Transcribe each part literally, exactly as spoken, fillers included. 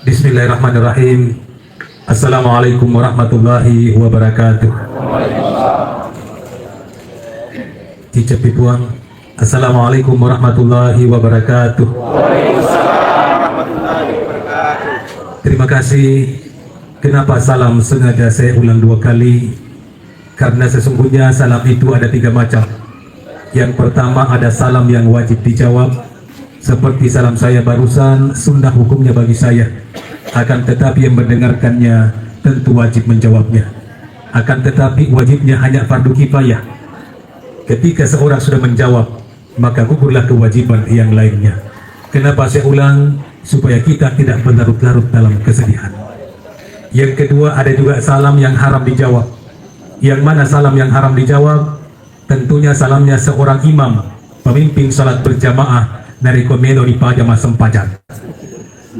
Bismillahirrahmanirrahim. Assalamualaikum warahmatullahi wabarakatuh. Iceppi Puang. Assalamualaikum warahmatullahi wabarakatuh. Terima kasih. Kenapa salam sengaja saya ulang dua kali? Karena sesungguhnya salam itu ada tiga macam. Yang pertama, ada salam yang wajib dijawab, seperti salam saya barusan, sunnah hukumnya bagi saya. Akan tetapi, yang mendengarkannya tentu wajib menjawabnya. Akan tetapi, wajibnya hanya fardu kifayah. Ketika seorang sudah menjawab, maka gugurlah kewajiban yang lainnya. Kenapa saya ulang? Supaya kita tidak berlarut-larut dalam kesedihan. Yang kedua, ada juga salam yang haram dijawab. Yang mana salam yang haram dijawab? Tentunya salamnya seorang imam, pemimpin salat berjamaah, narekko melo ripaja massempajang.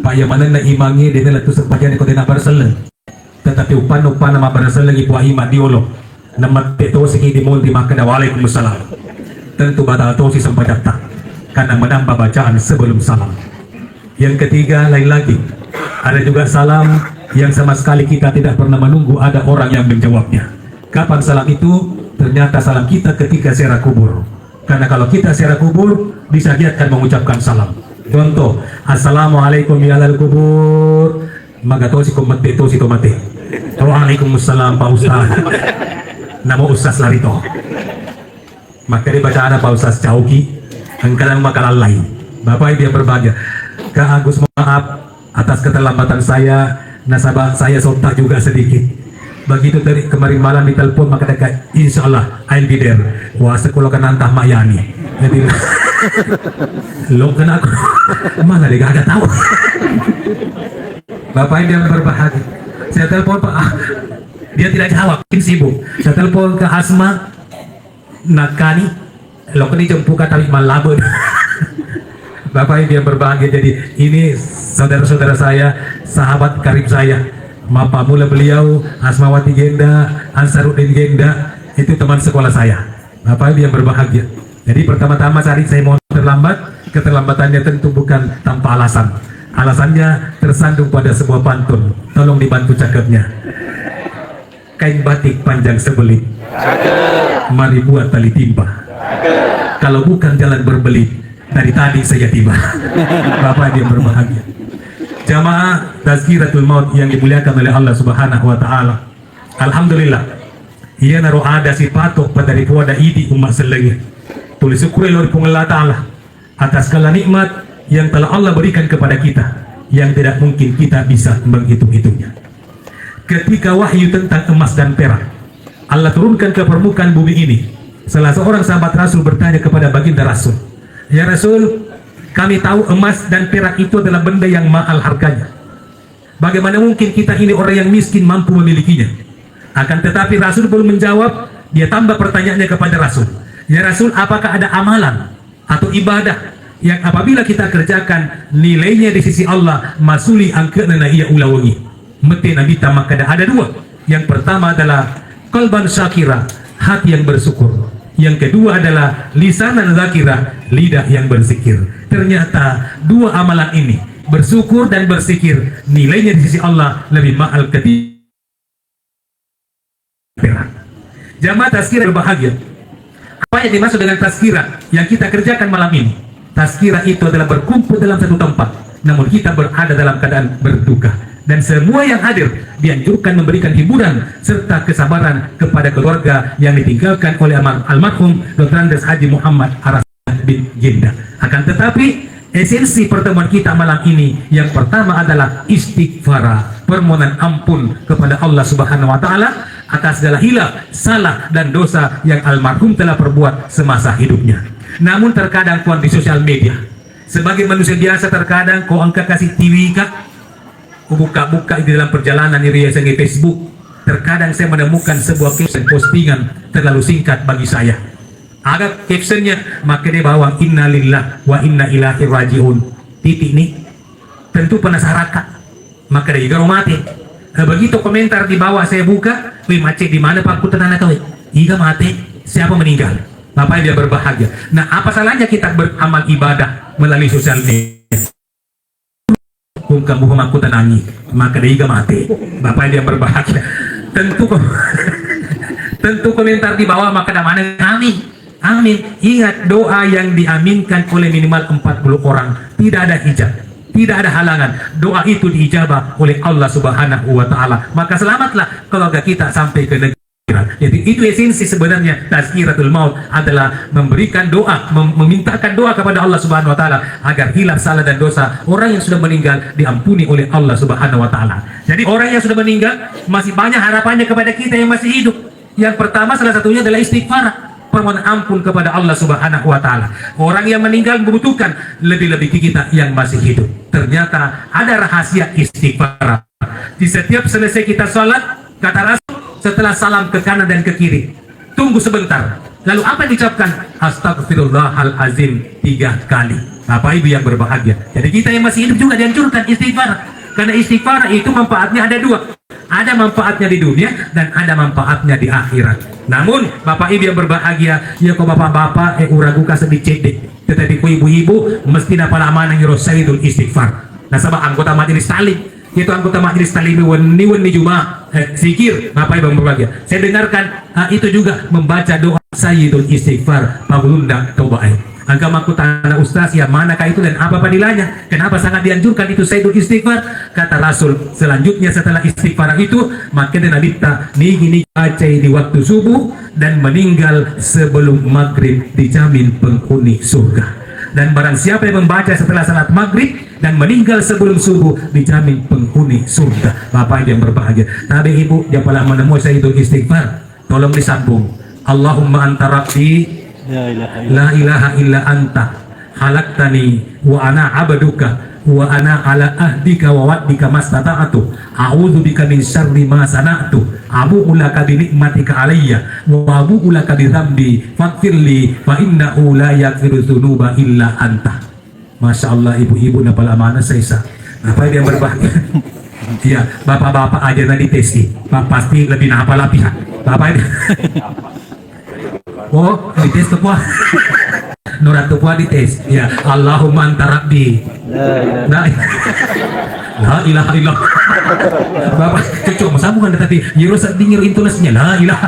Pak, yang mana na imangi, dia lettu sempajang ko tena berselleng. Tetapi uppanna-uppanna mabbaraselleng i Puang Imam diolo, namette tosiki dimonri makkeda, "Waalaikumsalam." Tentu batal tosi sempajatta karena menambah bacaan sebelum salam. Yang ketiga, lain lagi. Ada juga salam yang sama sekali kita tidak pernah menunggu ada orang yang menjawabnya. Kapan salam itu? Ternyata salam kita ketika ziarah kubur. Karena kalau kita ziarah kubur, disyariatkan mengucapkan salam. Contoh, "Assalamualaikum ya ahlal kubur." Maga tosi ko mette tosi to mate. "Waalaikumsalam, Pak Ustaz." Namo Ustaz lari to. Maka dia bacana Pak Ustaz cauki. Engkau maka lalai. Bapak Ibu yang berbahagia. Kak Agus, maaf atas keterlambatan saya. Nasaba saya sontak juga sedikit. Begitu tadi kemarin malam ditelepon, maka dekat, "Insya Allah, I'll be there." Wah, sekolah kan nantah Mak Yani. Jadi, lo kena aku. Mana dia gak ada tahu. Bapak Ibu yang berbahagia. Saya telepon, Pak. Ah, dia tidak jawab, mungkin sibuk. Saya telepon ke Asma, Nakani, lo kena jempuka tapi malam. Bapak Ibu yang berbahagia, jadi ini saudara-saudara saya, sahabat karib saya. Mappammula beliau, Asmawati Genda, Ansaruddin Genda, itu teman sekolah saya. Bapak Ibu yang berbahagia. Jadi pertama-tama tadi saya mohon terlambat, keterlambatannya tentu bukan tanpa alasan. Alasannya tersandung pada sebuah pantun. Tolong dibantu cakepnya. Kain batik panjang sebelit. Cakep. Mari buat tali timba. Cakep. Kalau bukan jalan berbelit, dari tadi saya tiba. Bapak Ibu yang berbahagia. Jamaah Tazkiratul Maut yang dimuliakan oleh Allah Subhanahu wa Ta'ala. Alhamdulillah. Iyanaro ada sipato pada ripuada idi umma sellengnge. Tuli syukur lao ri Puang Allah Ta'ala atas segala nikmat yang telah Allah berikan kepada kita, yang tidak mungkin kita bisa menghitung-hitungnya. Ketika wahyu tentang emas dan perak Allah turunkan ke permukaan bumi ini, salah seorang sahabat Rasul bertanya kepada Baginda Rasul, "Ya Rasul, kami tahu emas dan perak itu adalah benda yang mahal harganya. Bagaimana mungkin kita ini orang yang miskin mampu memilikinya?" Akan tetapi Rasul belum menjawab, dia tambah pertanyaannya kepada Rasul. "Ya Rasul, apakah ada amalan atau ibadah yang apabila kita kerjakan, nilainya di sisi Allah masuli angke'na na iya ulawengi?" Mette Nabitta makkeda, "Ada dua. Yang pertama adalah qalban syakira, hati yang bersyukur. Yang kedua adalah lisanan zakira, lidah yang berzikir." Ternyata dua amalan ini, bersyukur dan berzikir, nilainya di sisi Allah lebih mahal ketimbang perak. Jamaah Tazkirah berbahagia. Apa yang dimaksud dengan tazkirah yang kita kerjakan malam ini? Tazkirah itu adalah berkumpul dalam satu tempat, namun kita berada dalam keadaan berduka. Dan semua yang hadir dianjurkan memberikan hiburan serta kesabaran kepada keluarga yang ditinggalkan oleh almar-, almarhum doktor Andes Haji Muhammad Aras bin Genda. Akan tetapi, esensi pertemuan kita malam ini yang pertama adalah istighfara, permohonan ampun kepada Allah Subhanahu wa Ta'ala atas segala hilaf, salah, dan dosa yang almarhum telah perbuat semasa hidupnya. Namun, terkadang, Puang, di sosial media, sebagai manusia biasa, terkadang ko engka kasi tiwika, kubuka-buka di dalam perjalanan iri yasengnge Facebook, terkadang saya menemukan sebuah caption postingan terlalu singkat bagi saya. Aga captionnya, makkeda bawang, "Inna lillah wa inna ilaihi rajiun." Titik ni. Tentu penasarakka. Makkeda, "Iga ro mate?" Eh, begitu komentar di bawah saya buka, "Wih, macet di mana pakku tenana kau? Iga mate? Siapa meninggal?" Bapak Ibu yang berbahagia. Nah, apa salahnya kita beramal ibadah melalui sosial media? Kamu makkutanangi, maka dega mate. Bapak Ibu yang berbahagia, tentu ko-, tentu komentar di bawah maka da mana kami. Amin. Ingat, doa yang diaminkan oleh minimal empat puluh orang, tidak ada hijab, tidak ada halangan. Doa itu diijabah oleh Allah Subhanahu wa Ta'ala. Maka selamatlah keluarga kita sampai ke negeri akhirat. Jadi, itu esensi sebenarnya tazkiratul maut, adalah memberikan doa, mem-, memintakan doa kepada Allah Subhanahu wa Ta'ala agar hilaf salah dan dosa orang yang sudah meninggal, diampuni oleh Allah Subhanahu wa Ta'ala. Jadi, orang yang sudah meninggal masih banyak harapannya kepada kita yang masih hidup. Yang pertama, salah satunya adalah istighfar, permohonan ampun kepada Allah Subhanahu wa Ta'ala. Orang yang meninggal membutuhkan, lebih-lebih kita yang masih hidup. Ternyata ada rahasia istighfar. Di setiap selesai kita sholat, kata Rasul, setelah salam ke kanan dan ke kiri, tunggu sebentar. Lalu apa yang diucapkan? Astagfirullahalazim tiga kali. Bapak Ibu yang berbahagia. Jadi, kita yang masih hidup juga dianjurkan istighfar. Karena istighfar itu manfaatnya ada dua. Ada manfaatnya di dunia dan ada manfaatnya di akhirat. Namun, Bapak Ibu yang berbahagia, ya ko bapak-bapak, eh, uraguka sedikit deh. Tetapi ko ibu-ibu, mesti napala maneng iro sayyidul istighfar. Nasaba anggota majelis taklim. Itu anggota majelis taklim wenni-wenni Juma, eh, zikir, Bapak Ibu yang berbahagia. Saya dengarkan, ah, itu juga membaca doa sayyidul istighfar, pagulunda tobae. Engka makkutana, "Ustaz, yang manakah itu dan apa fadilahnya? Kenapa sangat dianjurkan itu sayyidul istighfar?" Kata Rasul, selanjutnya setelah istighfar itu, makkeda Nabitta, "Nigi-nigi bacai di waktu subuh dan meninggal sebelum maghrib dijamin penghuni surga. Dan barang siapa yang membaca setelah salat maghrib dan meninggal sebelum subuh dijamin penghuni surga." Bapak Ibu yang berbahagia, tabe Ibu, japala menemui sayyidul istighfar. Tolong disambung. Allahumma anta rabbi, la ilaha illa anta, khalaqtani wa ana abduka, wa ana ala ahdika wa wa'dika mastata'tu, a'udzu bika min syarri ma sana'tu, abu'u laka bi ni'matika alayya, wa abu'u laka bi dzambi, faghfirli, fa innahu la yaghfiru dzunuba illa anta. Masya Allah, ibu-ibu napala maneng saisa. Bapak Ibu yang berbahagia. Iya, bapak-bapak aja na dites, Pak, pasti lebih napala pihak. Bapak Ibu. Oh, dites tuh, Pak. Nurat tuh, Pak, dites. Ya, Allahumma anta rabbi. La ilaha. La ilaha illallah. Bapak, cocok, mau sambungan tadi. Yero sedding yero intonasinya. La ilaha.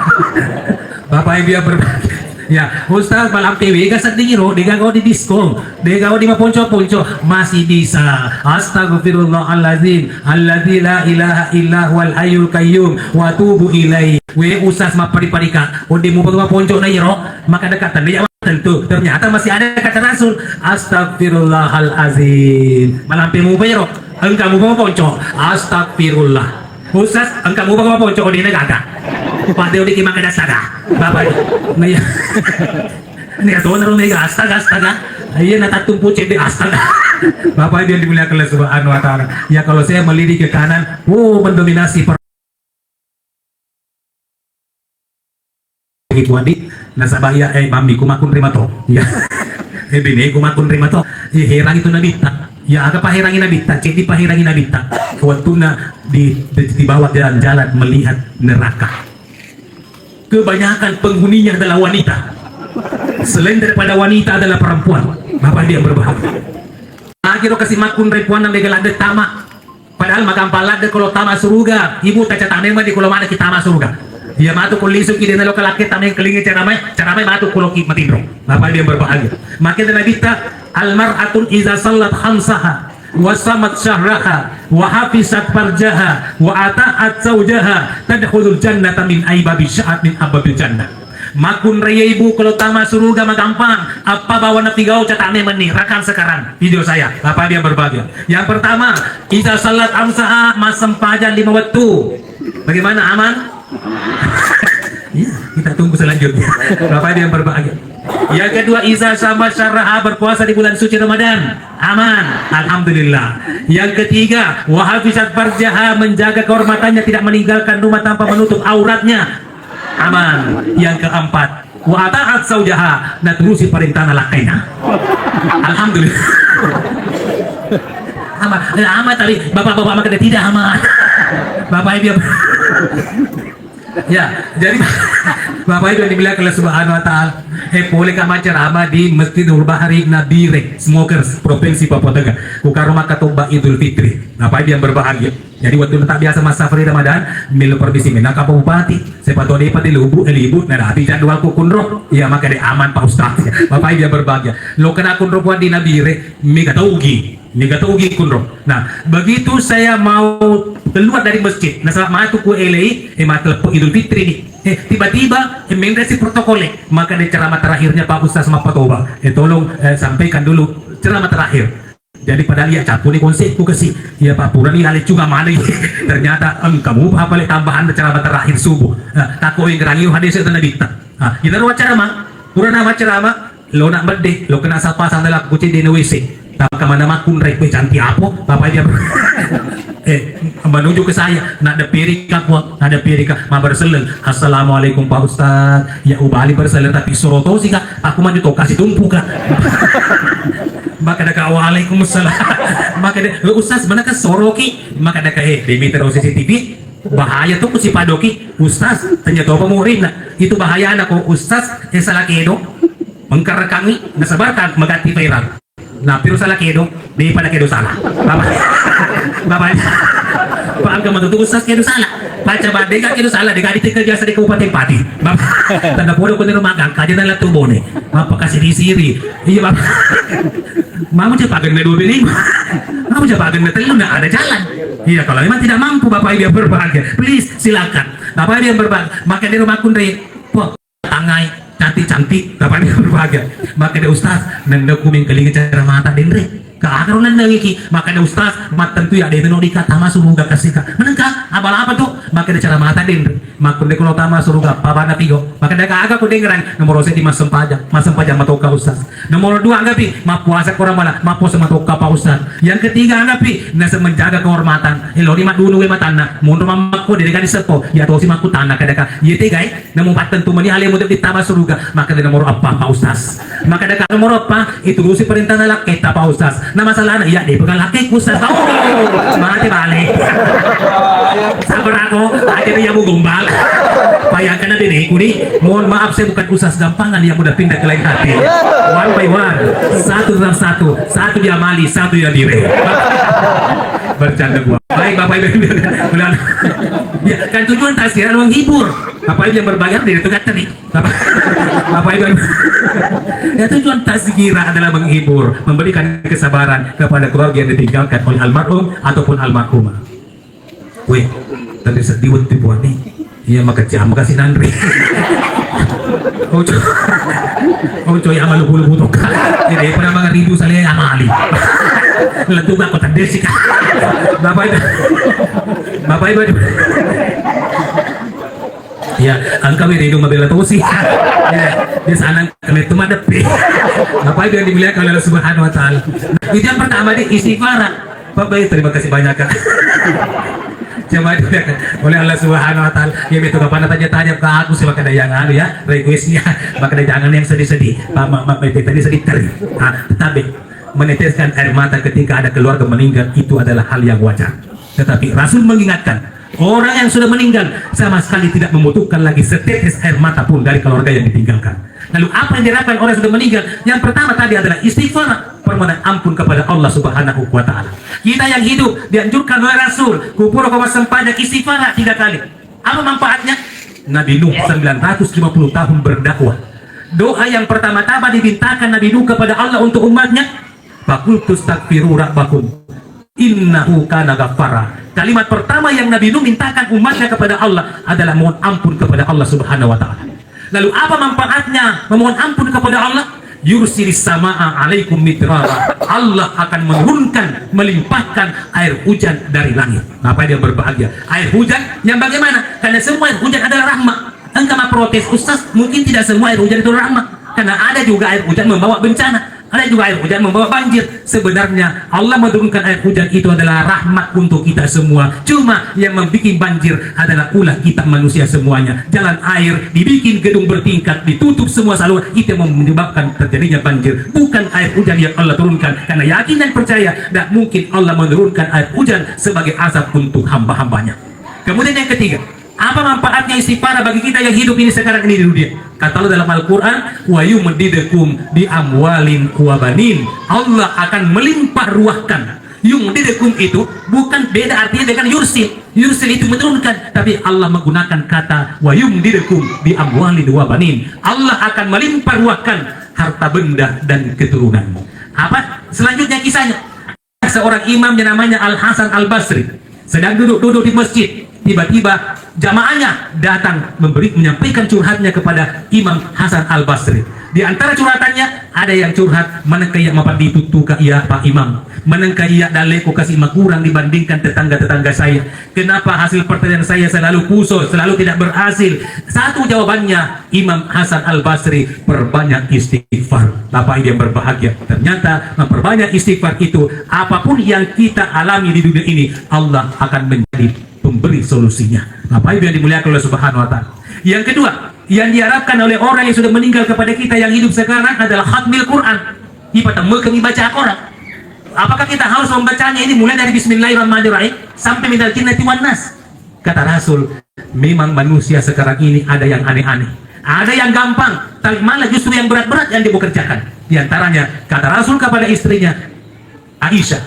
Bapak Ibu yang berbahagia. Ya, Ustaz, malampe wega sedding iro, dega gau di diskon, dega gau di maponco-ponco, masih bisa. Astagfirullahalazim, alladzi la ilaha illa huwal hayyul qayyum, wa atubu ilaih. We Ustaz mappadi-padika, odde mupa maponco na iro, maka dekat tanda ya tentu. Ternyata masih ada kata Rasul, astagfirullahalazim. Malampe mupa iro, engka mupa maponco, astagfirullah. Ustaz, engka mupa maponco, odde na gaga. Pade odde ki maka dasaga. Bapak, nah, iya. Ini kata owner mega, astaga, astaga. Iya, natattung pucet deh, astaga. Bapak Ibu yang dimuliakan Allah Subhanahu wa Ta'ala. Ya, kalau saya melirik ke kanan, oh, mendominasi per Ibu Adi, nasaba iya, eh, mami, ku makkunrima to. Ya. Eh, bini, ku makkunrima to. Eh, heran itu Nabitta. Ya, aga paherangi Nabitta, ceddi paherangi Nabitta. Waktunya di, di, dibawa jalan-jalan melihat neraka. Kebanyakan penghuninya adalah wanita. Selain daripada wanita adalah perempuan. Bapak Ibu yang berbahagia. Lagi ro kasi makkunrai puanna mega ladde tama. Padahal magampang ladde kalau tama suruga. Ibu taca tama mani kalau mana kita tama suruga. Iya matu ko lisu ki dena lo kalakke tama kelingi cara mai, cara mai matu kalau ki matinro. Bapak Ibu yang berbahagia. Makanya Nabitta, "Al mar'atul iza sallat khamsaha wa samat syahraha wa hafizat farjaha wa ata'at zaujaha tadkhulul jannata min aibabi sya'at min ababil jannah." Makkunrai ibu kalau tama suruga magampang. Apa bawa napigau catane meni rakan sekarang video saya. Bapak Ibu yang berbahagia. Yang pertama, iza salat amsaha, massempajang lima wettu. Bagaimana, aman? Iya, kita tunggu selanjutnya. Bapak Ibu yang berbahagia. Yang kedua, iza sama syaraha, berpuasa di bulan suci Ramadan. Aman, alhamdulillah. Yang ketiga, wa hafizat farjaha, menjaga kehormatannya, tidak meninggalkan rumah tanpa menutup auratnya. Aman. Yang keempat, wa ata'at zaujaha, naturusi parentana lakkaina. Alhamdulillah. Aman. Eh, aman tadi bapak-bapak maka tidak aman. Bapak Ibu. Ya, jadi Bapak Ibu yang dimuliakan Allah Subhanahu wa Ta'ala, eh, boleh kami ceramah di Masjid Nur Bahari Nabire, Smokers, Provinsi Papua Tengah. Kukaro maka toba Idul Fitri. Bapak Ibu yang berbahagia. Jadi, waktu tak biasa masa free Ramadan, melo permisi menang ke Bupati. Siapa tahu dia pada lubu, eh, libur, nah, tapi jadwal ku kunro. Iya, maka dia aman, Pak Ustaz. Bapak Ibu yang berbahagia. Lo kena kunro buat di Nabire, mega taugi. Mega taugi kunro. Nah, begitu saya mau keluar dari masjid, nah, saat matu ku elei, eh, mata lepo Idul Fitri nih. Eh, tiba-tiba, eh, menre si protokol, eh. Maka dia ceramah terakhirnya Pak Ustaz Mapatoba. Eh, tolong, eh, sampaikan dulu ceramah terakhir. Jadi pada lihat capu ni konsepku kasi, iya Pak, pura ni lale cunga mana. Ternyata engkamu apa le tambahan ceramah terakhir subuh. Nah, tako yang gerangi hadis itu Nabi ta. Nah, kita ruang ceramah, pura nama ceramah, lo nak berde, lo kena sapa sana lah kucing di W C. Nah, kemana makun rek cantik apa? Bapak dia eh, menuju ke saya, nak depiri ka, Puang, nak depiri ka, ma berseleng. Assalamualaikum Pak Ustaz. Ya ubali berseleng tapi soroto sih kak. Aku maju toka si tumpu kak. Maka ada kak, waalaikumsalam. Maka dia, "Lo Ustaz, mana ke soroki?" Maka ada kak, eh, demi terus C C T V. Bahaya tuh ku si padoki. Ustaz, tanya tuh apa murid nak. Itu bahaya anak kok Ustaz, eh, salah kedo. Mengkerekangi, nasabarkan, magatti viral. Nah, piru salah kedo, de pada kedo salah. Bapak, bapak, Pak, angka matu tuh Ustaz kedo salah. Baca ba, dega kedo salah, dega di tiga jasa di Kabupaten Pati. Bapak, tanda podo ko nero magang, kaja dan latu bone. Bapak kasih di siri. Iya, Bapak. Mamu cepat genda dua bini. Mamu cepat genda telu, nggak ada jalan. Iya, kalau memang tidak mampu Bapak Ibu yang berbahagia, please silakan. Bapak Ibu yang berbahagia, maka di rumah kundai. Wah, tangai, cantik-cantik, Bapak Ibu berbahagia. Maka dia Ustaz, nenda ku mengkelingi cara mata denre. Ka aga ro nenda iki, maka dia Ustaz, mattentu ya dena no dika tama suruga kasika. Menengka, abal apa tuh? Maka dia cara mata denre. Makkunde kulo tama suruga, pabana pigo. Maka dia ka aga ku dengerang, nomor sedi massempajang, massempajang matoka Ustaz. Nomor dua anggapi, mappuasa ko ramala, mappuasa matoka Pak Ustaz. Yang ketiga anggapi, nasa menjaga kehormatan. Elo ni madunu we matanna, munro mamakko dega diseppo, ya tosi makkutanna kadaka. Iya tegai. Namo pattentu meni alemu de dittama suruga, maka de nomor eppa Pak Ustaz. Maka de ka nomor eppa, itu rusi perintahna lakketta Pak Ustaz. Nah masalahna iya de pegang lakkekku Ustaz. Oh, mate bale. Sabar aku, aja dia mau gombal. Bayangkan ada deh kuni. Mohon maaf saya bukan Ustaz gampangan yang mudah pindah ke lain hati. One by one, satu tentang satu, satu dia mali, satu dia dire. Bercanda gua. Baik Bapak Ibu. Ulang. Ya, kan tujuan tazkirah menghibur. Bapak Ibu yang berbahagia dari itu kata nih. Bapak, Bapak Ibu, ya, tujuan tazkirah adalah menghibur, memberikan kesabaran kepada keluarga yang ditinggalkan oleh almarhum ataupun almarhumah. Weh, tapi sedih waktu buat nih. Iya, makasih, makasih Nandri. Ojo, ojo ya malu bulu butuh. Jadi pernah mangaridu saya amali. Letu gak kota desi. Bapak Ibu, Bapak Ibu. Ya, engka we ridu mabela tosi. Ya, di sana kena itu madepi. Bapak Ibu yang dimuliakan oleh Allah Subhanahu wa Ta'ala. Itu yang pertama di istighfar. Bapak Ibu, terima kasih banyak, Kak. Coba dimuliakan oleh Allah Subhanahu wa Ta'ala. Ya, itu kapan tanya-tanya ke aku sih, makanya yang anu ya, requestnya. Makanya jangan yang sedih-sedih. Pak, ma, ma, tadi sedih tadi. Ah, tapi meneteskan air mata ketika ada keluarga meninggal itu adalah hal yang wajar. Tetapi Rasul mengingatkan, orang yang sudah meninggal sama sekali tidak membutuhkan lagi setetes air mata pun dari keluarga yang ditinggalkan. Lalu apa yang diharapkan orang yang sudah meninggal? Yang pertama tadi adalah istighfar, permohonan ampun kepada Allah Subhanahu wa Ta'ala. Kita yang hidup dianjurkan oleh Rasul, kupuro koma sempajang istighfar tiga kali. Apa manfaatnya? Nabi Nuh sembilan ratus lima puluh tahun berdakwah. Doa yang pertama-tama dimintakan Nabi Nuh kepada Allah untuk umatnya, "Fakultu astaghfiru rabbakum innahu kana ghaffara." Kalimat pertama yang Nabi Nuh mintakan umatnya kepada Allah adalah mohon ampun kepada Allah Subhanahu wa Ta'ala. Lalu apa manfaatnya memohon ampun kepada Allah? "Yursilis samaa alaikum midrara." Allah akan menurunkan, melimpahkan air hujan dari langit. Bapak yang berbahagia, air hujan yang bagaimana? Karena semua air hujan adalah rahmat. Engkau mau protes, Ustaz, mungkin tidak semua air hujan itu rahmat. Karena ada juga air hujan membawa bencana. Ada juga air hujan membawa banjir. Sebenarnya Allah menurunkan air hujan itu adalah rahmat untuk kita semua. Cuma yang membuat banjir adalah ulah kita manusia semuanya. Jalan air dibikin, gedung bertingkat, ditutup semua saluran, itu yang menyebabkan terjadinya banjir. Bukan air hujan yang Allah turunkan. Karena yakin dan percaya, tidak mungkin Allah menurunkan air hujan sebagai azab untuk hamba-hambanya. Kemudian yang ketiga, Apa manfaatnya istighfar bagi kita yang hidup ini sekarang ini di dunia? Kata Allah dalam Al-Quran, "Wa yumdidukum bi amwalin wa banin." Allah akan melimpah ruahkan. Yumdidukum itu bukan beda artinya dengan yursil. Yursil itu menurunkan, tapi Allah menggunakan kata "wa yumdidukum bi amwalin wa banin." Allah akan melimpah ruahkan harta benda dan keturunanmu. Apa selanjutnya kisahnya? Seorang imam yang namanya Al Hasan Al Basri sedang duduk-duduk di masjid. Tiba-tiba jamaahnya datang memberi, menyampaikan curhatnya kepada Imam Hasan Al Basri. Di antara curhatannya, ada yang curhat, "Manengka iya mapaddi tuttuka iya, Pak Imam. Manengka iya dalleku kasih makurang dibandingkan tetangga-tetangga saya. Kenapa hasil pertanian saya selalu kusut, selalu tidak berhasil?" Satu jawabannya, Imam Hasan Al Basri, "Perbanyak istighfar." Bapak Ibu yang berbahagia, ternyata memperbanyak istighfar itu, apapun yang kita alami di dunia ini, Allah akan menjadi pemberi solusinya. Bapak Ibu yang dimuliakan oleh Subhanahu wa Ta'ala. Yang kedua, yang diharapkan oleh orang yang sudah meninggal kepada kita yang hidup sekarang adalah khatmil Quran. Ipatemmekeng ibaca Quran. Apakah kita harus membacanya ini mulai dari Bismillahirrahmanirrahim sampai minal jinnati wan nas? Kata Rasul, memang manusia sekarang ini ada yang aneh-aneh. Ada yang gampang, tapi malah justru yang berat-berat yang dipekerjakan. Di antaranya, kata Rasul kepada istrinya, Aisyah,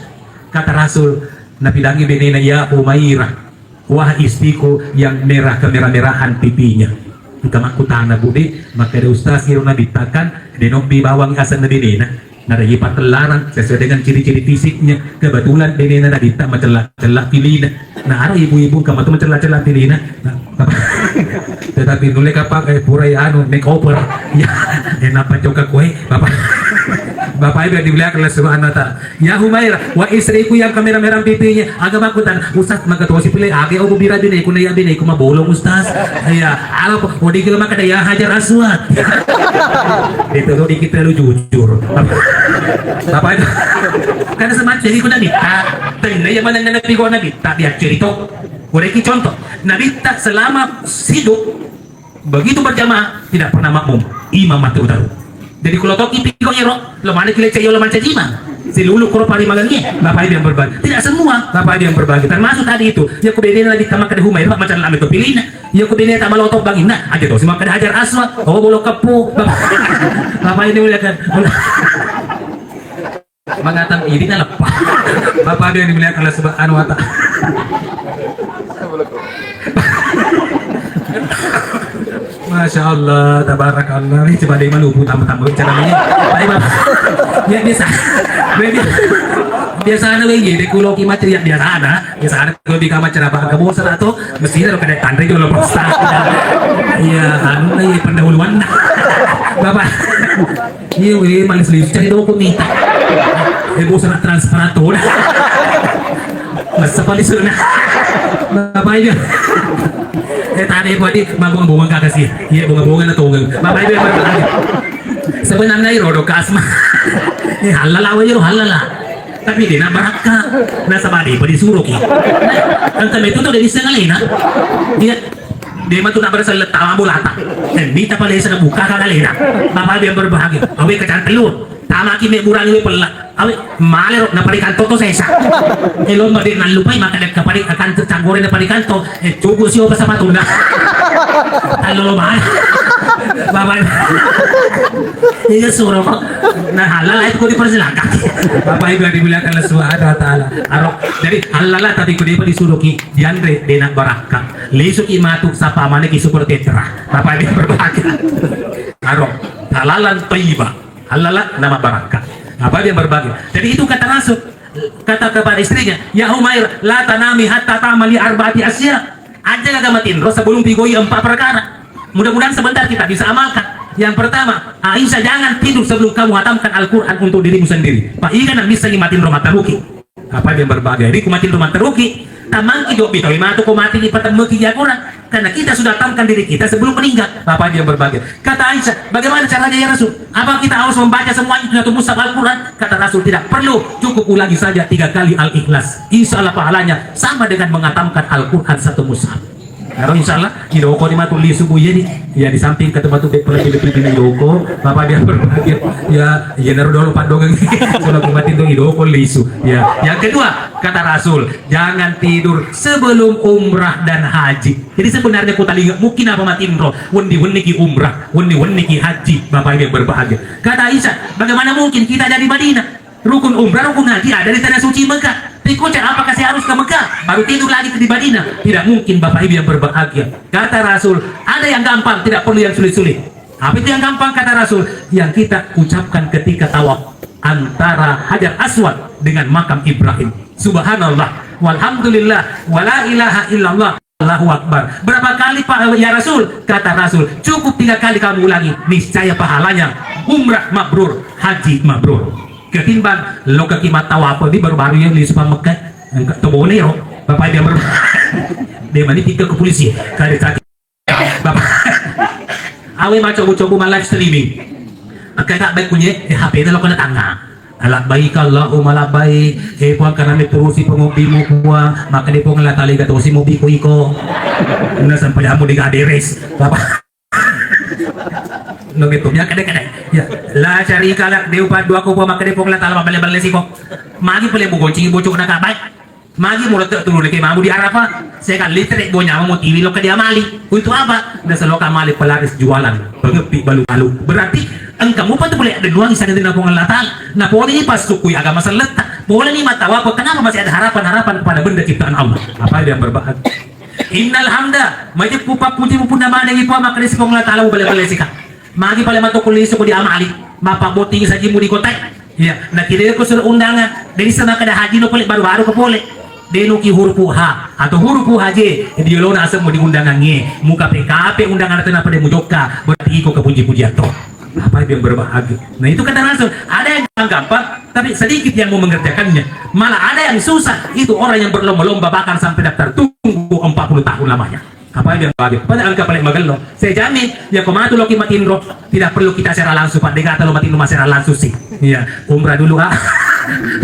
kata Rasul, nabilangi benena, "Ya Umairah, wah istriku yang merah kemerah-merahan pipinya." Engka makkutana, "Bude, makkeda ustaz iro nabitta kan denobbi bawang asenna benena." Nada ipatellarang sesuai dengan ciri-ciri fisiknya. Kebetulan benena nabitta macella-cella pilina. Nah, ada ibu-ibu engka matu macella-cella pilina. Nah, tetapi nulle kapang, eh, purai anu, makeover. Ya, eh, napa coka kue, Bapak. Bapak Ibu yang dimuliakan oleh Subhanahu wa Ta'ala. Ya Humaira, wa istriku yang kemerah-merah pipinya. Aga makkutana, "Ustaz, maka tosi pile, age obu bira bineku, na iya bineku mabolong, Ustaz." Iya, apa? Odi kilo maka ada ya Hajar Aswad. Itu tuh dikit terlalu jujur. Bapak Ibu, karena semacam jadi kuda minta. Tenda ya mana nabi gua nabi, tak dia cerita. Udah iki contoh, nabitta selama hidup begitu berjamaah tidak pernah makmum, imam matu taru. Jadi kalau toki piko ero, lo mana kile ceyo lo mancaji imam. Silulu koro pari magangi, Bapak Ibu yang berbagi. Tidak semua, Bapak Ibu yang berbagi. Termasuk tadi itu, ya ku bene nabitta makkeda Humaira, Pak, macam lama itu pilihnya. Ya ku bene tak malah otobang inna, aja tuh, si makkeda Hajar Aswad, oh bolong kepu, Bapak. Bapak ini mulia kan? Mengatakan ini kan lepas. Bapak Ibu yang dimuliakan Allah Subhanahu wa Ta'ala. Masya Allah, tabarakallah. Ini coba deh malupu tambah-tambah caranya. Tapi Bapak, ya biasa. Biasa. Biasa ada lagi, deh kulo ki macam ya biasa ada. Biasa ada kalau di kamar cerah bahkan bosan atau mesti ada kada tandre jual prosta. Iya, anu lagi pendahuluan. Bapak. Iya weh, manis liu cari doko mita. Eh, bosan transparan tuh. Masa paling sudah. Bapak Ibu. Eh, tadi aku tadi mabung-bungan kakak sih. Iya, bunga-bunga na tongeng. Bapak Ibu yang berbahagia. Sebenarnya iro do kasma. Eh, halala wa iro halala. Tapi dia nak barakka. Nasaba de' pa disuroki. Engka metu to de' bisa ngalena. Iya. De' matu nak berasa lettama bolata. Eh, mita pale sana buka ka ngalena. Bapak Ibu yang berbahagia. Awe kacang telur. Tamaki me burani we pella. Awe malero na parikanto to sesa. Eh, lomba de' nallupai maka de' kapari akan canggore na parikanto. Eh, cukup sio pasapatuna. Allolo mana? Bapak. Iya suruh kok. Nah, halal itu kok dipersilakan. Bapak Ibu yang dimuliakan Allah Subhanahu wa Ta'ala. Aro, jadi halal tapi kok dia disuruh ki dianre dena barakka. Lisu ki matu sapa mana ki super tetra. Bapak Ibu yang berbahagia. Aro, halalan thayyibah. Halal nama barakka. Bapak Ibu yang berbahagia. Jadi itu kata Rasul. Kata kepada istrinya, "Ya Umair, la tanami hatta ta'mali arba'ati asya." Aja gaga matinro sebelum pigoi empat perkara. Mudah-mudahan sebentar kita bisa amalkan. Yang pertama, Aisyah, jangan tidur sebelum kamu hatamkan Al-Quran untuk dirimu sendiri. Pak Iga nang bisa matinro mataruki. Apa yang berbagai? Jadi ku matinro mataruki, tamangki dobi tawi matu ko mati di patemmuki ya Quran. Karena kita sudah hatamkan diri kita sebelum meninggal. Bapak yang berbahagia. Kata Aisyah, "Bagaimana caranya ya Rasul? Apa kita harus membaca semuanya itu satu mushaf Al-Quran?" Kata Rasul, "Tidak perlu, cukup ulangi saja tiga kali Al-Ikhlas. Insya Allah pahalanya sama dengan menghatamkan Al-Quran satu mushaf." Karo insyaallah idoko ni matu lisu bu, iya di, ya, di samping kata matu pele pele pele idoko, Bapak biar berbahagia. Ya, iya naro dolo padongang. Kalau kematin tuh idoko lisu. Ya, yang kedua, kata Rasul, jangan tidur sebelum umrah dan haji. Jadi sebenarnya ku talinga, mungkin apa matinro, wendi-wendi ki umrah, wendi-wendi ki haji, Bapak Ibu yang berbahagia. Kata Aisyah, bagaimana mungkin kita ada di Madinah? Rukun umrah, rukun haji ada di tanah suci Mekah. Tapi kocak, apakah saya harus ke Mekah baru tidur lagi di Madinah? Tidak mungkin, Bapak Ibu yang berbahagia. Kata Rasul, ada yang gampang, tidak perlu yang sulit-sulit. Apa itu yang gampang, kata Rasul? Yang kita ucapkan ketika tawaf antara Hajar Aswad dengan makam Ibrahim. Subhanallah, walhamdulillah, wala ilaha illallah, Allahu Akbar. Berapa kali, Pak, ya Rasul? Kata Rasul, cukup tiga kali kamu ulangi, niscaya pahalanya umrah mabrur, haji mabrur. Ketimbang lokaki mattawa apa di baru-baru yang di Sepang Mekah, engka tobone ro, Bapak dia ber-, dia mani tiga ke polisi, kada sakit. Bapak. Awe ma coba-coba ma live streaming. Engka tak baik punya, eh, H P na lo kena tangan. Labbaik Allahumma labbaik. Eh, Puang, karena mi turusi pengobbimu, Puang. Maka di Puang Allah Ta'ala tosi mobiku iko. Nah, sampai kamu di gaderes. Bapak. No gitu, ya, kade-kade. Ya, la syarika lak, deu padduako, Puang, maka di Puang Allah Ta'ala mabale-bale siko. Magi pale bugoncing bocok na kabai. Magi mulo te tulu deke mamu di Arafah, saya kan litre bo nyawa mau tiwi loka dia mali. Untuk apa? Nda seloka mali pelaris jualan, pengepi balu-balu. Berarti engka mupa tu boleh ada nuang isang dina Puang Allah Ta'ala. Nah, pole ni pas sukui agama seletta. Pole ni mata apa? Kenapa masih ada harapan-harapan kepada benda ciptaan Allah? Apa yang berbahagia? Innal hamda, majeppu pappuji mu punna manengi Puang, makkedasi Puang Allah Ta'ala, bale-bale sika. Magi pale matokko lisu ko di amali, mappabbottingi sajimu di kotae. Iya, nakkidaiko surat undangan, de' isseng makkeda haji no pole, baru-baru ko pole. De' nuki hurupu H atau hurupu H J, di yolona asemmu di undangangnge, mukape-kape undangan tenapa de' mujokka, berarti iko kepuji-pujian to. Apa yang berbahagia? Nah, itu kata Rasul, ada yang gampang-gampang, tapi sedikit yang mau mengerjakannya. Malah ada yang susah, itu orang yang berlomba-lomba bahkan sampai daftar tunggu empat puluh tahun lamanya. Apa yang bahagia? Pada engka paling magello. Saya jamin, ya ko matu loki matinro, tidak perlu kita secara langsung, Pak. Degata lo matinro ma secara langsung sih. Iya, umrah dulu ah.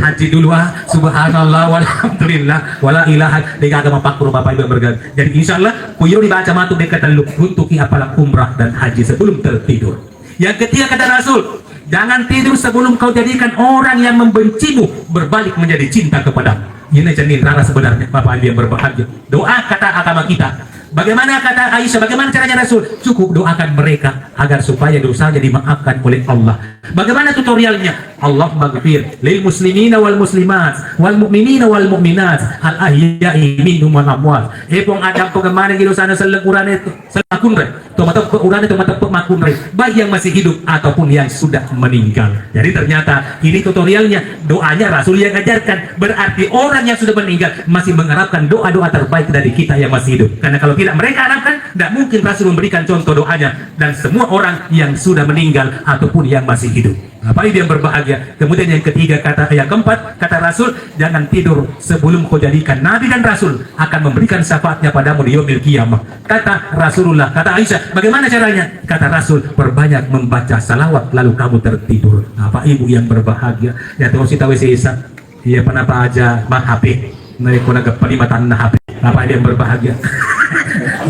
Haji dulu ah. Subhanallah, walhamdulillah, wala ilaha. Degaga mapakkuro Bapak Ibu yang berbahagia. Jadi insya Allah, kuyiro dibaca matu deka tellu untuk ki apalak umrah dan haji sebelum tertidur. Yang ketiga kata Rasul, jangan tidur sebelum kau jadikan orang yang membencimu berbalik menjadi cinta kepadamu. Ini janin rara sebenarnya, Bapak Ibu yang berbahagia. Doa kata agama kita. Bagaimana kata Aisyah, bagaimana caranya Rasul? Cukup doakan mereka agar supaya dosanya dimaafkan oleh Allah. Bagaimana tutorialnya? Allahummaghfir lil muslimina wal muslimat, wal mu'minina wal mu'minat, al ahya'i minhum wal amwat. Eh, Puang, ada pengemana di dosana seleng kurane itu? Seleng kunre. To mateppe' urane, to mateppe' makkunrai, baik yang masih hidup ataupun yang sudah meninggal. Jadi ternyata ini tutorialnya, doanya Rasul yang ajarkan. Berarti orang yang sudah meninggal masih mengharapkan doa-doa terbaik dari kita yang masih hidup. Karena kalau tidak mereka harapkan, tidak mungkin Rasul memberikan contoh doanya dan semua orang yang sudah meninggal ataupun yang masih hidup. Bapak Ibu yang berbahagia, kemudian yang ketiga kata, yang keempat kata Rasul, jangan tidur sebelum kau jadikan Nabi dan Rasul akan memberikan syafaatnya padamu di yaumil qiyamah. Kata Rasulullah, kata Aisyah, bagaimana caranya? Kata Rasul, perbanyak membaca salawat lalu kamu tertidur. Bapak Ibu yang berbahagia, ya terus kita wesesa. Iya pada paja ma H P. Naiko nagappa lima tanna H P. Bapak Ibu yang berbahagia.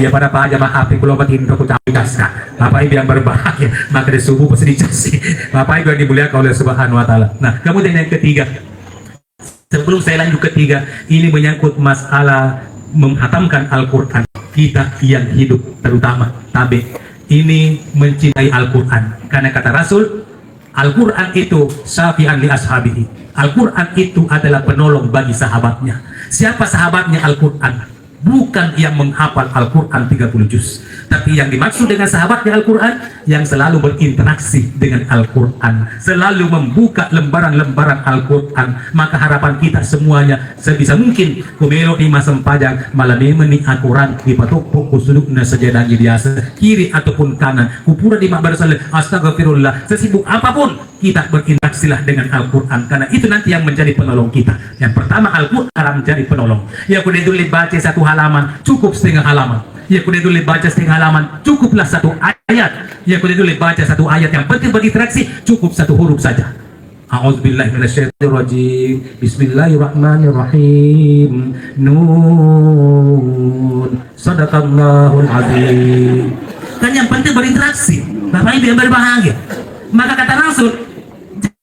Iya pada paja ma H P, kulo matinro ku cawi gas ka. Bapak Ibu yang berbahagia, maka di subuh pasti dicas. Bapak Ibu yang dimuliakan oleh Subhanahu wa Ta'ala. Nah, kemudian yang ketiga, sebelum saya lanjut ketiga, ini menyangkut masalah menghatamkan Al-Quran. Kita yang hidup, terutama tabe, ini mencintai Al-Quran. Karena kata Rasul, Al-Quran itu syafi'an li ashabihi. Al-Quran itu adalah penolong bagi sahabatnya. Siapa sahabatnya Al-Quran? Bukan yang menghafal Al-Quran tiga puluh juz. Tapi yang dimaksud dengan sahabatnya Al-Quran, yang selalu berinteraksi dengan Al-Quran, selalu membuka lembaran-lembaran Al-Quran. Maka harapan kita semuanya, sebisa mungkin, ku melo ni massempajang, mala memeng ni Al-Quran dipatoppo ku sudukna sajadangi biasa, kiri ataupun kanan, ku pura di mabbarasalle, astagfirullah, sesibuk apapun, kita berinteraksilah dengan Al-Quran, karena itu nanti yang menjadi penolong kita. Yang pertama, Al-Quran akan menjadi penolong. Ya, ku de' dulu baca satu halaman, cukup setengah halaman. Ya, ku de' dulu baca setengah halaman, cukuplah satu ayat. Ya, ku de' dulu baca satu ayat, yang penting berinteraksi, cukup satu huruf saja. A'udzubillahi minasyaitonirrajim. Bismillahirrahmanirrahim. Nun. Sadaqallahul azim. Kan yang penting berinteraksi. Bapak Ibu yang berbahagia. Maka kata Rasul,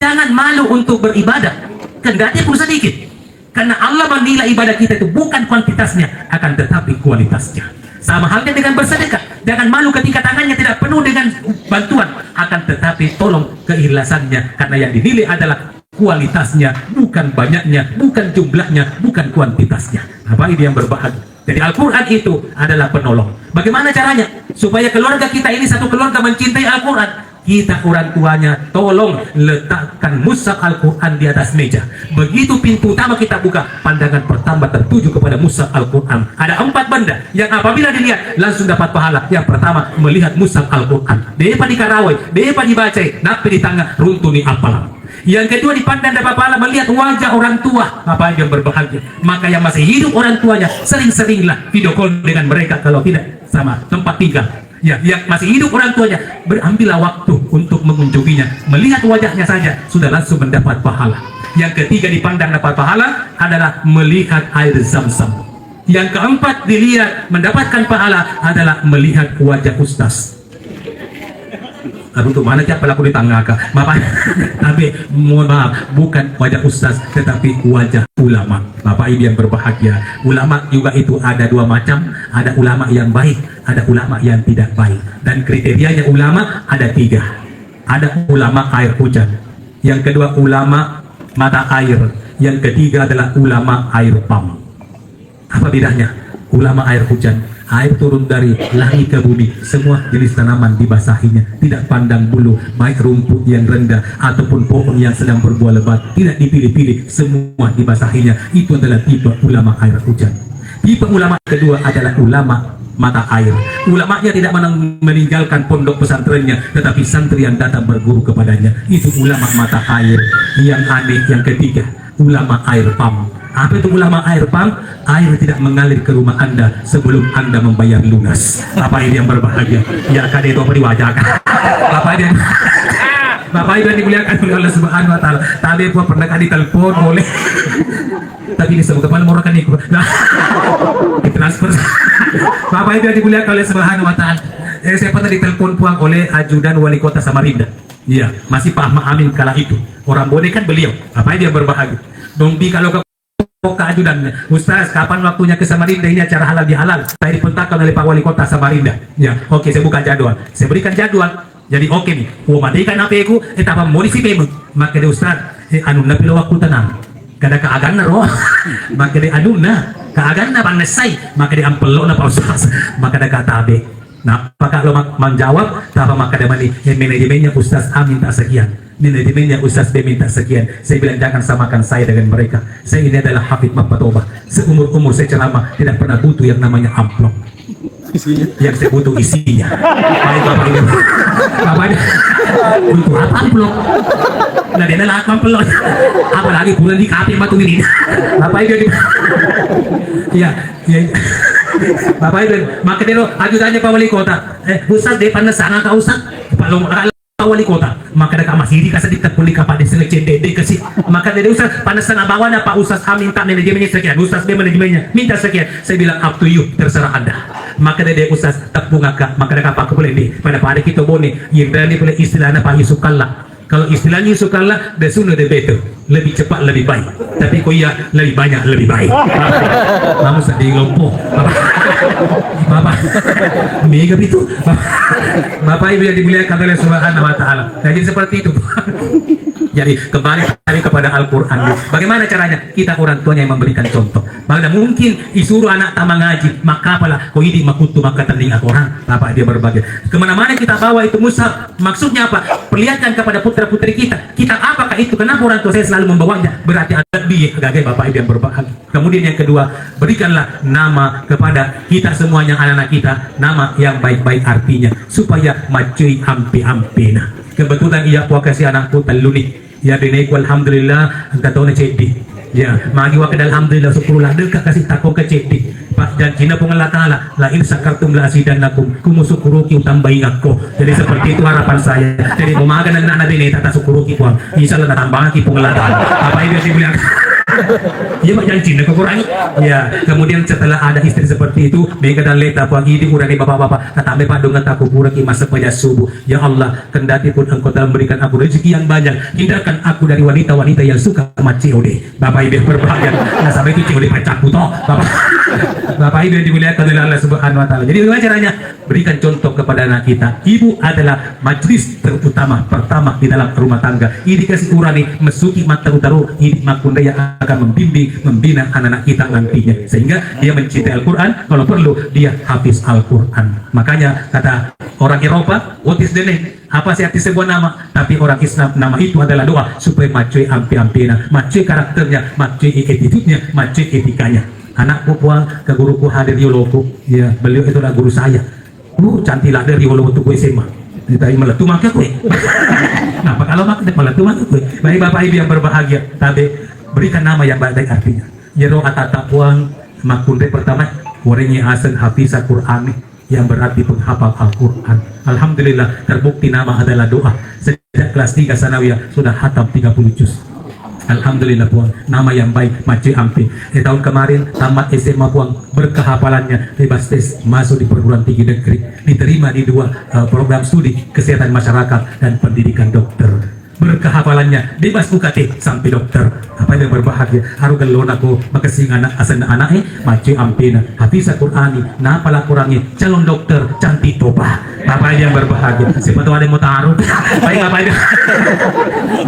jangan malu untuk beribadah. Kendati pun sedikit. Karena Allah menilai ibadah kita itu bukan kuantitasnya, akan tetapi kualitasnya. Sama halnya dengan bersedekah. Jangan malu ketika tangannya tidak penuh dengan bantuan, akan tetapi tolong keikhlasannya, karena yang dinilai adalah kualitasnya, bukan banyaknya, bukan jumlahnya, bukan kuantitasnya. Bapak Ibu yang berbahagia. Jadi Al-Quran itu adalah penolong. Bagaimana caranya? Supaya keluarga kita ini satu keluarga mencintai Al-Quran. Kita orang tuanya tolong letakkan mushaf Al-Quran di atas meja. Begitu pintu utama kita buka, pandangan pertama tertuju kepada mushaf Al-Quran. Ada empat benda yang apabila dilihat langsung dapat pahala. Yang pertama, melihat mushaf Al-Quran. Depa di karawai, depa dibacai, nappi di tangga, runtuni appalang. Yang kedua, dipandang dapat pahala melihat wajah orang tua, Bapak Ibu yang berbahagia. Maka yang masih hidup orang tuanya, sering-seringlah video call dengan mereka, kalau tidak sama tempat tinggal. Ya, yang masih hidup orang tuanya, berambillah waktu untuk mengunjunginya. Melihat wajahnya saja sudah langsung mendapat pahala. Yang ketiga, dipandang dapat pahala adalah melihat air zam-zam. Yang keempat, dilihat mendapatkan pahala adalah melihat wajah ustaz. Aduh, tuh mana siapa laku di tangga, Kak? Bapak, tapi mohon maaf, bukan wajah ustaz, tetapi wajah ulama. Bapak Ibu yang berbahagia, ulama juga itu ada dua macam, ada ulama yang baik, ada ulama yang tidak baik. Dan kriterianya ulama ada tiga. Ada ulama air hujan, yang kedua ulama mata air, yang ketiga adalah ulama air pam. Apa bedanya? Ulama air hujan, air turun dari langit ke bumi, semua jenis tanaman dibasahinya, tidak pandang bulu, baik rumput yang rendah ataupun pohon yang sedang berbuah lebat, tidak dipilih-pilih, semua dibasahinya. Itu adalah tipe ulama air hujan. Tipe ulama kedua adalah ulama mata air. Ulamanya tidak menang-, meninggalkan pondok pesantrennya, tetapi santri yang datang berguru kepadanya. Itu ulama mata air. Yang aneh, yang ketiga, ulama air pam. Apa itu ulama air pam? Air tidak mengalir ke rumah Anda sebelum Anda membayar lunas. Bapak Ibu yang berbahagia, ya, kade itu apa diwajahkan? Bapak Ibu, Bapak Ibu yang dimuliakan oleh Allah Subhanahu wa Ta'ala, tapi pernah kan ditelepon oleh, tapi ini semua kepala murah kan ikut. Nah, ditransfer. Bapak Ibu yang dimuliakan oleh Subhanahu wa Ta'ala, eh, saya pernah ditelepon puang oleh ajudan wali kota Samarinda. Iya, masih Pak Ahmad Amin kala itu. Orang Bone kan beliau. Apa dia berbahagia? Dong Pi kalau ke, ke ajudannya, "Ustaz, kapan waktunya ke Samarinda? Ini acara halal bihalal. Saya diperintahkan oleh Pak Wali Kota Samarinda." Ya, oke, saya buka jadwal. Saya berikan jadwal. Jadi, oke nih. Wah, mati kan apa aku? Eh, tapa mau di si pemu. Maka dia, "Ustaz, eh, anu, napi lo waktu tenang. Kada keaganna ro." Maka dia, "Anu, nah, keaganna bang nesai." Maka dia, "Ampelo na Pak Ustaz." Maka dia kata abe. Nah, apakah lo ma-, menjawab? Tapa maka dia mani, eh, manajemennya Ustaz A minta sekian. Manajemennya Ustaz B minta sekian. Saya bilang, "Jangan samakan saya dengan mereka. Saya ini adalah Hafid Mapatoba. Seumur-umur saya ceramah, tidak pernah butuh yang namanya amplop. Yang saya butuh isinya." Baik, Bapak Ibu. Bapak Ibu. Untuk apa amplop? Nah, dia adalah amplop. Apalagi bulan di kafe matu ini. Bapak Ibu. Iya, iya. Bapak Ibu, maka dia lo, ajudannya Pak Wali Kota. Eh, Ustaz, dia panas sangat, Kak Ustaz. Pak Lo, Pak Wali Kota, maka ada Kak Masiri, kasih di tepuli kapal di sini, cendek, dek, kasih. Maka dia, "Ustaz, panas setengah bawah, ada Pak Ustaz A minta manajemennya sekian, Ustaz B manajemennya minta sekian." Saya bilang, "Up to you, terserah Anda." Maka dia, "Ustaz, tepung Kakak." Maka ada kapal ke boleh di, pada, pada kita boleh, yang berani boleh istilahnya Pak Yusuf Kalla. Kalau istilahnya Yusuf Kalla, the sooner the better. Lebih cepat, lebih baik. Tapi kok iya, lebih banyak, lebih baik. Namun sedih lompo. Bapak, Bapak, mega itu. Bapak Ibu yang dimuliakan oleh Subhanahu wa Ta'ala. Nah, jadi seperti itu. Jadi kembali tadi kepada Al-Quran. Bagaimana caranya? Kita orang tuanya yang memberikan contoh. Mana mungkin disuruh anak taman ngaji, maka apalah, kau ini makutu maka tanding Al-Quran. Bapak dia berbagi. Kemana-mana kita bawa itu mushaf. Maksudnya apa? Perlihatkan kepada putra-putri kita. Kita apakah itu? Kenapa orang tua saya selalu membawanya? Berarti ada lebih, gagai Bapak Ibu yang berbahagia. Kemudian yang kedua, berikanlah nama kepada kita semuanya, anak-anak kita, nama yang baik-baik artinya, supaya macui ampe-ampena. Kebetulan iya puakasi anakku tellu nih. Ya, beneku alhamdulillah, engka tona ceddi. Ya, magi wakil alhamdulillah, syukurlah, deka kasih tako ke ceddi. Pak, janjina Puang Allah Ta'ala, "La in syakartum la azidannakum." Kumu syukuruki utambahi ngakko. Jadi seperti itu harapan saya. Jadi mau makan anak Nabi ini, tata syukuruki Puang. Insya Allah, tambahki Puang Allah Ta'ala. Apa itu yang dimuliakan? Iya, Pak, janji, nak kurangi. Ya, kemudian setelah ada istri seperti itu, mega dan leta pagi di urani bapak-bapak, kata me Pak, dengan tak kuburan ki masa pajak subuh. Ya Allah, kendati pun Engkau telah memberikan aku rezeki yang banyak, hindarkan aku dari wanita-wanita yang suka sama C O D. Bapak Ibu yang berbahagia, nah, sampai itu C O D pacarku toh, Bapak. Bapak Ibu yang dimuliakan oleh Allah Subhanahu wa Ta'ala. Jadi, bagaimana caranya? Berikan contoh kepada anak kita. Ibu adalah majelis terutama pertama di dalam rumah tangga. Idi kasih urani mesuki mata utaru, idi makundaya akan membimbing, membina anak-anak kita nantinya. Sehingga dia mencintai Al-Quran, kalau perlu dia hafiz Al-Quran. Makanya kata orang Eropa, "What is the name?" Apa sih arti sebuah nama? Tapi orang Islam, nama itu adalah doa supaya macui ampe-ampena, macui karakternya, macui attitude-nya, macui etikanya. Anakku puang, ke guruku hadir yoloku. Ya, beliau itu adalah guru saya. Uh, cantik lah dari walau waktu gue S M A. Kita malah tuh mangke gue. Kenapa kalau mangke malah tuh mangke gue? Baik Bapak Ibu yang berbahagia, tabe berikan nama yang baik-baik artinya. Jero atata puang makunde pertama, warengi asen hafiza Qur'an, yang berarti penghafal Al-Quran. Alhamdulillah, terbukti nama adalah doa. Sejak kelas tiga sanawiyah sudah hatam tiga puluh juz. Alhamdulillah, Puang, nama yang baik, macui ampe. Eh, tahun kemarin tamat S M A, Puang, berkah hafalannya, bebas tes, masuk di perguruan tinggi negeri, diterima di dua eh, program studi kesehatan masyarakat dan pendidikan dokter. Berkah hafalannya, bebas U K T sampai dokter. Apa yang berbahagia? Aru gellona ko makessing anak, asenna anak, eh, macui ampena, hafiza Qur'ani, napala Qur'ani, calon dokter, cantik toba. Bapak Ibu yang berbahagia, siapa tahu ada yang mau taruh. Baik, Bapak Ibu.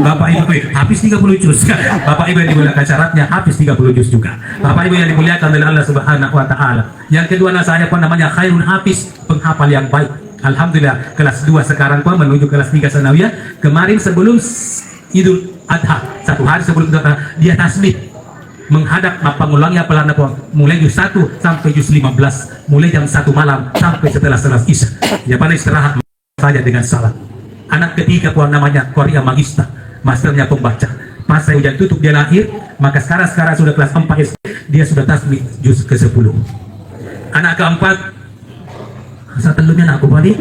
Bapak Ibu, eh, hafiz tiga puluh juz. Bapak Ibu yang dimuliakan, syaratnya hafiz tiga puluh juz juga. Bapak Ibu yang dimuliakan oleh Allah Subhanahu wa Ta'ala. Yang kedua, anak saya, apa namanya, khairun hafiz, penghafal yang baik. Alhamdulillah, kelas dua sekarang, Pak, menuju kelas tiga sanawiyah. Kemarin sebelum s- Idul Adha, satu hari sebelum Idul Adha, dia tasbih. Menghadap, mappangulangi hafalanna, Pak, mulai juz satu sampai juz lima belas, mulai jam satu malam sampai setelah salat Isya. Ya, pada istirahat saja dengan salam. Anak ketiga, Puang, namanya Korea Magista, masternya pembaca. Pas saya hujan tutup dia lahir, maka sekarang, sekarang sudah kelas empat S D, dia sudah tasbih juz ke sepuluh. Anak keempat, satellunya anakku, Pak, di.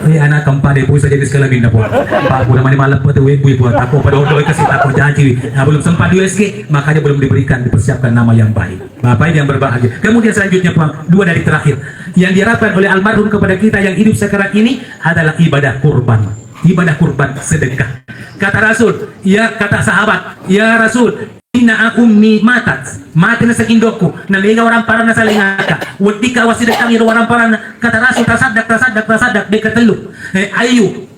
Eh, anak keempat deh, Bu, saja di sekali minta, Puang. Pak, udah mani malam, Pak, tuh, Ibu, Ibu, aku pada odoi kasih, aku janji. Nah, belum sempat di U S G, makanya belum diberikan, dipersiapkan nama yang baik. Bapak Ibu yang berbahagia. Kemudian selanjutnya, Puang, dua dari terakhir. Yang diharapkan oleh almarhum kepada kita yang hidup sekarang ini adalah ibadah kurban. Ibadah kurban, sedekah. Kata Rasul, ya, kata sahabat, "Ya Rasul, inna ummi matat." Mati naseng indokku. Na mega orang parana salingaka. Weddika wasidekangi orang parana. Kata Rasul, "Tasaddaq, tasaddaq, tasaddaq." Beka tellu. Eh, ayu.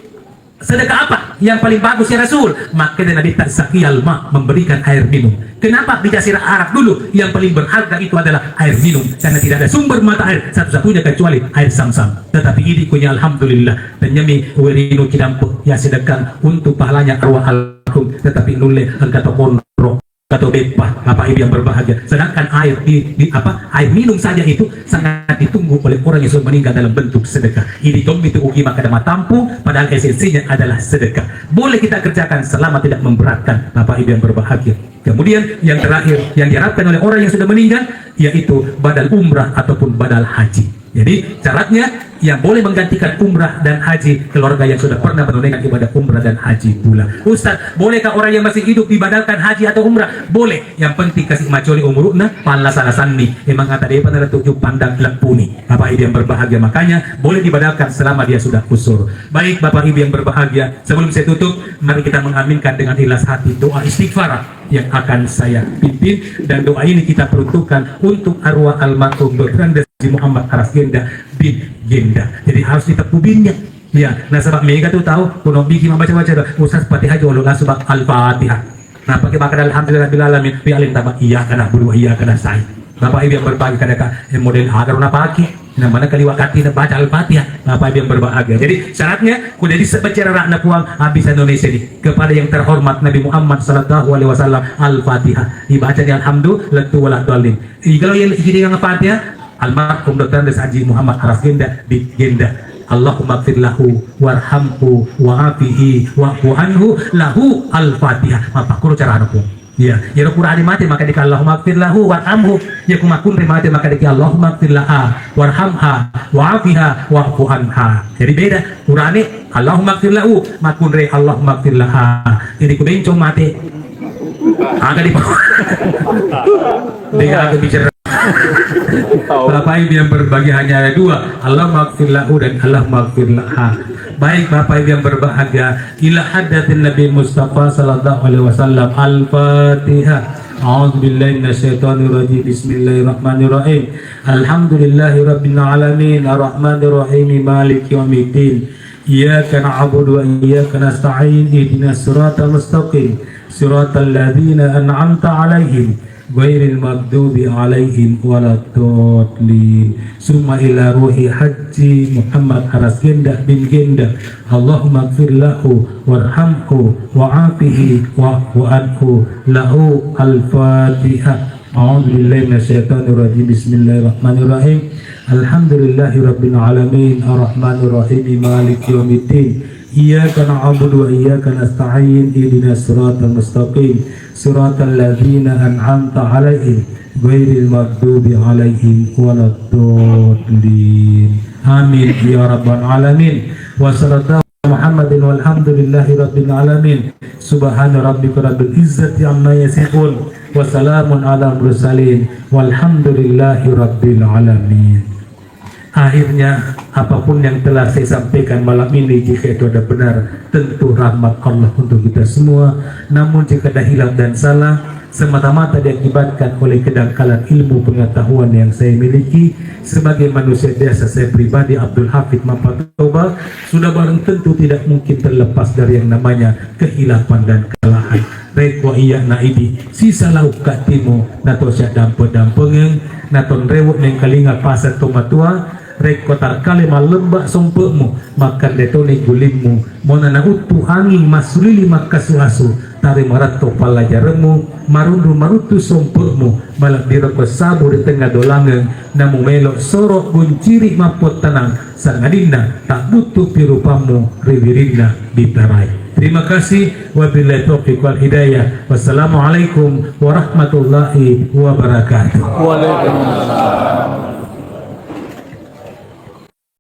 Sedekah apa yang paling bagus, ya Rasul? Makanya Nabi tak sakiyal ma, memberikan air minum. Kenapa? Bicara Arab dulu, yang paling berharga itu adalah air minum. Karena tidak ada sumber mata air satu-satunya kecuali air Zam-Zam. Tetapi ini punya, alhamdulillah. Dan nyami werino kidampe ya sedekah untuk pahalanya arwah almarhum. Tetapi nulle engka to konro. Atau beppa, Bapak Ibu yang berbahagia. Sedangkan air di, di apa, air minum saja itu sangat ditunggu oleh orang yang sudah meninggal dalam bentuk sedekah. Ini tommi tu ugi maka ada matampu, padahal esensinya adalah sedekah. Boleh kita kerjakan selama tidak memberatkan, Bapak Ibu yang berbahagia. Kemudian yang terakhir yang diharapkan oleh orang yang sudah meninggal yaitu badal umrah ataupun badal haji. Jadi syaratnya yang boleh menggantikan umrah dan haji keluarga yang sudah pernah menunaikan ibadah umrah dan haji pula. Ustaz, bolehkah orang yang masih hidup dibadalkan haji atau umrah? Boleh. Yang penting kasih macoli umurna, pallasa-lasanni. Emang kata depa nala tujuh pandang lepuni. Bapak Ibu yang berbahagia, makanya boleh dibadalkan selama dia sudah usur. Baik, Bapak Ibu yang berbahagia, sebelum saya tutup, mari kita mengaminkan dengan ikhlas hati doa istighfar yang akan saya pimpin, dan doa ini kita peruntukkan untuk arwah almarhum Doktor Andes Haji Muhammad Aras Genda bin Genda. Jadi harus ditepu binnya. Ya, nasaba mega tu tau, kuno bigi membaca-baca doa, Ustaz Fatihah jolo langsung bak Al-Fatihah. Nah, pakai bakal alhamdulillah rabbil alamin, pi alim tama iya kana bulu iya kana sai. Bapak Ibu yang berbahagia, kada ka, eh, model agar na pakai. Nah, mana kali wakati na baca Al-Fatihah, Bapak Ibu yang berbahagia. Jadi syaratnya, kuda di sebaca rara na puang habis Indonesia ini kepada yang terhormat Nabi Muhammad sallallahu alaihi wasallam, Al-Fatihah. Dibaca di alhamdulillah tu wala dhalin. Igalo yang iki dengan Fatihah, almarhum Doktor Andes Haji Muhammad Aras Genda di Genda. Allahumma gfir lahu warhamhu wa'afihi wa'fu anhu lahu Al-Fatihah. Mapakuru cara anu pun. Ya, ya Qur'ani mate maka dika Allahumma gfir lahu warhamhu. Ya kuma kunre mate maka dika Allahumma gfir laha warhamha wa'afiha wa'fu anha. Jadi beda Qur'ani Allahumma gfir lahu, makunre Allahumma gfir laha. Jadi kubencong mate. Aga di Dengan aku bicara. Bapak Ibu yang berbahagia, hanya ada dua, Allahumma gfir lahu dan Allahumma gfir laha. Baik Bapak Ibu yang berbahagia, ila hadratin Nabi Mustafa sallallahu alaihi wasallam. Al-Fatihah. A'udzu billahi minasyaitonir rajim. Bismillahirrahmanirrahim. Alhamdulillahi rabbil alamin. Arrahmanirrahim. Maliki yaumiddin. Iyyaka na'budu wa iyyaka nasta'in. Ihdinas siratal mustaqim. Siratal ladzina an'amta 'alaihim ghairil maghdubi 'alaihim waladdallin. Summa ila ruhi Haji Muhammad Aras Genda bin Genda. Allahumma gfir lahu warhamhu wa'afihi wa'fu anhu. Lahu al-Fatihah. A'udzu billahi minasyaitonir rajim. Bismillahirrahmanirrahim. Alhamdulillahi rabbil alamin. Arrahmanirrahim. Maliki yaumiddin. Iyyaka na'budu wa iyyaka nasta'in. Ihdinas siratal mustaqim. Siratal ladzina an'amta 'alaihim ghairil maghdubi 'alaihim waladdallin. Amin ya rabbal alamin. Wa sallallahu Muhammadin walhamdulillahi rabbil alamin. Subhana rabbika rabbil izzati amma yasifun. Wa salamun ala mursalin. Walhamdulillahi rabbil alamin. Akhirnya, apapun yang telah saya sampaikan malam ini, jika itu ada benar, tentu rahmat Allah untuk kita semua. Namun, jika ada hilaf dan salah, semata-mata diakibatkan oleh kedangkalan ilmu pengetahuan yang saya miliki. Sebagai manusia biasa, saya pribadi, Abdul Hafid Mampatoba, sudah barang tentu tidak mungkin terlepas dari yang namanya kehilafan dan kesalahan. Rekko iya na idi, sisa lau kattimu, nato siaddampe-dampengeng, nato nrewe mengkalinga paseng to matua, rekko tarkale mallemba sompe'mu, makkande toni gulimmu, mona nauttu anging massulili makkasu-asu, tare maratto pallajaremmu, marunru maruttu sompe'mu, malebbiroko sabu ri tengnga dolangeng, namumelo soro gunciri mappottanang, sangadinna tabbuttu pi rupammu ri wirinna ditarai. Terima kasih, wabillahi taufiq wal hidayah. Wassalamualaikum warahmatullahi wabarakatuh. Waalaikumsalam.